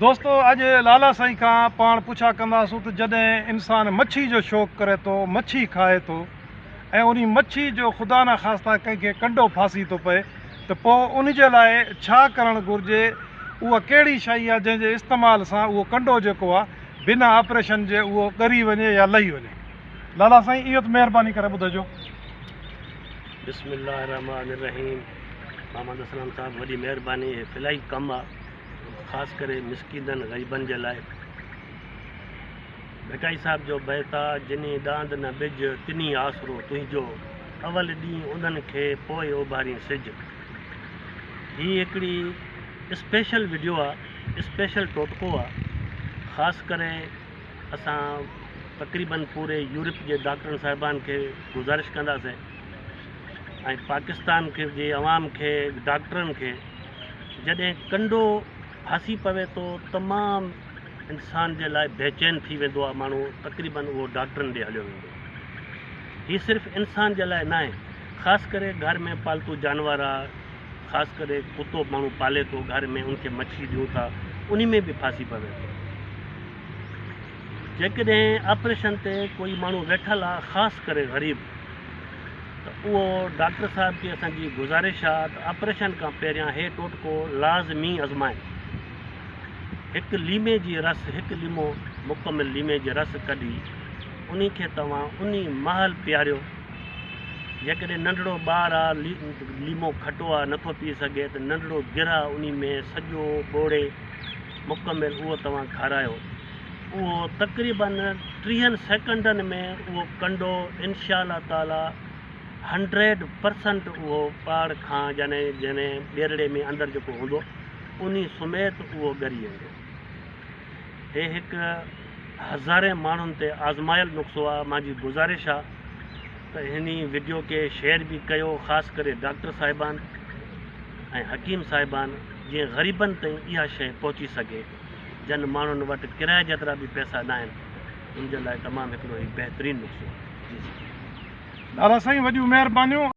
دوستو اڄ لالا سائين کان پاڻ پڇا ڪنداسون ته جڏهن انسان مڇي جو شوق ڪري ٿو مڇي کائي ٿو ۽ انهي مڇي جو خدا نخواسته ڪنهن کي ڪنڊو ڦاسي ٿو پئي ته پوء ان جي لاء ڇا ڪرڻ گهرجي اها ڪهڙي شئي آهي جنهن جي استعمال سان اهو ڪنڊو جيڪو آهي بنا آپريشن جي اهو ڳري وڃي يا لهي وڃي لالا سائين اهو ته مهرباني ڪري ٻڌجو. بسم الله الرحمٰن الرحيم محمد اسلم صاحب وڏي مهرباني هي فلاحي ڪم آ خاص ڪري مسڪينن غريبن جي لاء. ڀٽائي صاحب جو بيت آ، جني ڏاند نه ٻج، تني آسرو تنهنجو، اول ڏينهن انهن کي، پوء اوڀارين سج. هي هڪڙي اسپيشل وڊيو آ، اسپيشل ٽوٽڪو آ، خاص ڪري اسان تقريبن پوري يورپ جي ڊاڪٽرن صاحبان کي گذارش ڪنداسين ۽ پاڪستان جي عوام کي ڊاڪٽرن کي جڏهن ڪنڊو ڦاسي پوي ٿو تمام انسان جي لاء بيچين ٿي ويندو آهي ماڻهو تقريبن اهو ڊاڪٽرن ڏي هليو ويندو آهي هي صرف انسان جي لاء ناهي خاص ڪري گهر ۾ پالتو جانور آ خاص ڪري ڪتو ماڻهو پالي ٿو گهر ۾ ان کي مڇي ڏيون ٿا انهي ۾ به ڦاسي پوي ٿو جيڪڏهن آپريشن تي ڪوئي ماڻهو ويٺل آ خاص ڪري غريب ته اهو ڊاڪٽر صاحب کي اسان جي گذارش آ ته آپريشن کان پهريان هي ٽوٽڪو لازمي ازمائن. هڪ ليمي جي رس هڪ ليمو مڪمل ليمي جي رس ڪڍي انهي کي توهان انهي مهل پياريو. جيڪڏهن ننڍڙو ٻار آ ليمو کٽو آ نٿو پي سگهي ته ننڍڙو گرهه انهي ۾ سڄو ٻوڙي مڪمل اهو توهان کارايو. اهو تقريباً ٽيهن سيڪنڊن ۾ اهو ڪنڊو انشاء الله تعالي هنڊريڊ پرسنٽ اهو پاڙ کان يعني جنهن ٻيرڙي ۾ اندر جيڪو هوندو انهي سميت اهو ڳري ويندو. هي هڪ هزارين ماڻهن تي آزمايل نسخو آ مانجي گذارش آ ته هني وڊيو کي شيئر به ڪيو خاص ڪري ڊاڪٽر صاحبان ۽ حڪيم صاحبان جيئن غريبن تائين اها شئي پهچي سگهي. جن ماڻهن وٽ ڪرائي جيترا به پئسا ناهن ان جي لاء تمام هڪڙو هي بهترين نسخو آهي جي سائين. لالا سائين وڏيون مهربانيون.